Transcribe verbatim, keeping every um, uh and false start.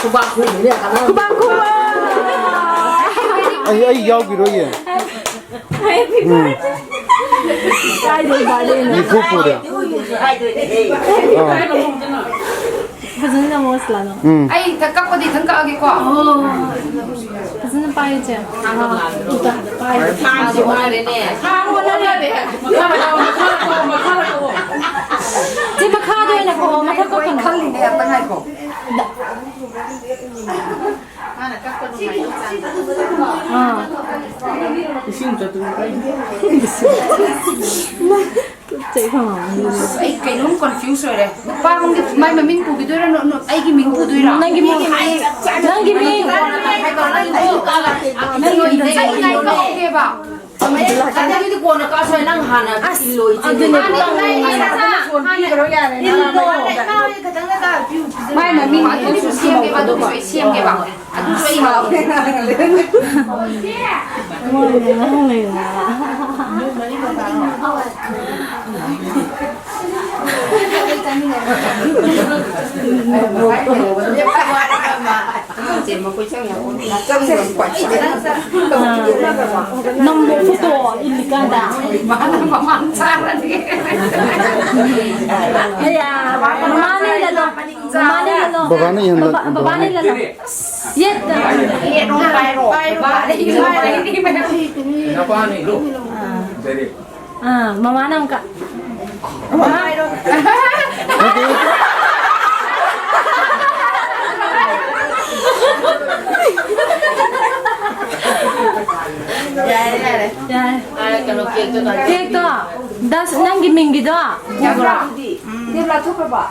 ꯈꯨꯕꯥꯛ ꯈꯨꯕꯅꯦ, ꯀꯅꯥ? ꯈꯨꯕꯥꯛ ꯈꯨꯕ! ꯑꯩ, ꯑꯩ ꯌꯥꯎꯈꯤꯔꯣꯏꯌꯦ꯫ Happy birthday! ꯀꯥꯏꯗꯩ birthdayꯅꯣ? ꯅꯤꯐꯨ ꯄꯨꯔꯦ꯫ ꯑꯥ꯫ ꯐꯖꯅ ꯅꯝꯃꯣ, ꯁꯤꯂꯥꯅꯣ꯫ ꯎꯝ꯫ ꯑꯩ ꯏꯊꯛ ꯀꯛꯄꯗꯤ ꯏꯊꯪ ꯀꯛꯑꯒꯦꯀꯣ꯫ ꯐꯖꯅ ꯄꯥꯏꯌꯨ, ꯆꯦ꯫ ꯆꯦ, ꯃꯈꯥꯗ ꯑꯣꯏꯅ ꯀꯛꯑꯣ, ꯃꯊꯛ ꯀꯛꯀꯅꯨ꯫ ꯈꯜꯂꯤꯅꯦ, ꯑꯝꯇ ꯉꯥꯏꯈꯣ꯫ ꯑꯥ꯫ ꯏꯁꯤꯡ ꯆꯠꯇꯨꯅ ꯀꯩꯅꯣ? ꯆꯩ ꯐꯪꯉꯝꯃꯅꯤ꯫ ꯑꯁ, ꯑꯩ ꯀꯩꯅꯣꯝ confuse ꯑꯣꯏꯔꯦ꯫ ꯅꯨꯄꯥ ꯑꯃꯒꯤ ꯃꯥꯏ ꯃꯃꯤꯡ ꯄꯨꯈꯤꯗꯣꯏꯔꯥ? ꯅ-, ꯅ-, ꯑꯩꯒꯤ ꯃꯤꯡ ꯄꯨꯗꯣꯏꯔꯥ? ꯅꯪꯒꯤ ꯃꯤꯡ꯫ ꯅꯪꯒꯤ ꯃꯤꯡ꯫ ꯅꯪꯒꯤ ꯃꯤꯡ꯫ ꯑꯩ ꯀꯧꯒꯦꯕ꯫ ꯑꯗꯨꯗꯤ ꯀꯣꯟꯅ ꯀꯛꯑꯁꯨ ꯌꯥꯏ, ꯅꯪ ꯍꯥꯟꯅ ꯑꯁ, ꯏꯜꯂꯣ, ꯏꯆꯦ꯫ ꯑꯗꯨꯅꯦ꯫ ꯃꯥꯏ ꯃꯃꯤꯡ ꯑꯗꯨꯁꯨ ꯁꯦꯝꯒꯦꯕ, ꯑꯗꯨꯒꯤꯁꯨ ꯑꯩ ꯁꯦꯝꯒꯦꯕ꯫ ꯑꯗꯨꯁꯨ ꯑꯩ ꯃꯣꯏꯅ ꯉꯥꯡ ꯂꯩꯔꯦ꯫ ꯅꯝꯕꯣ ꯐꯣꯇꯣ ꯏꯜꯂꯤꯀꯥꯟꯗ꯫ ꯑꯌꯥ, ꯃꯃꯥꯅ ꯏꯜꯂꯗꯣ꯫ ꯃꯃꯥꯅ ꯏꯜꯂꯗꯣ꯫ ꯕꯕꯥꯅ ꯏꯜꯂꯗꯣ꯫ ꯕꯕꯥꯅ ꯏꯜꯂꯗꯣ꯫ ꯌꯦꯠꯇ꯫ ꯅꯄꯥꯅ ꯏꯜꯂꯨ꯫ ꯑꯥ, ꯃꯃꯥꯅ ꯑꯃꯨꯛꯀ꯫ ꯌꯥꯔꯦ, ꯌꯥꯔꯦ꯫ ꯌꯥꯔꯦ꯫ ꯀꯩꯅꯣ, ꯀꯦꯛꯇꯣ ꯅꯪ꯫ ꯀꯦꯛꯇꯣ, ꯗꯁ, ꯅꯪꯒꯤ ꯃꯤꯡꯒꯤꯗꯣ꯫ ꯌꯥꯕ꯭ꯔꯥ? ꯇꯦꯕ꯭ꯂꯥ ꯊꯣꯛꯈ꯭ꯔꯕꯣ?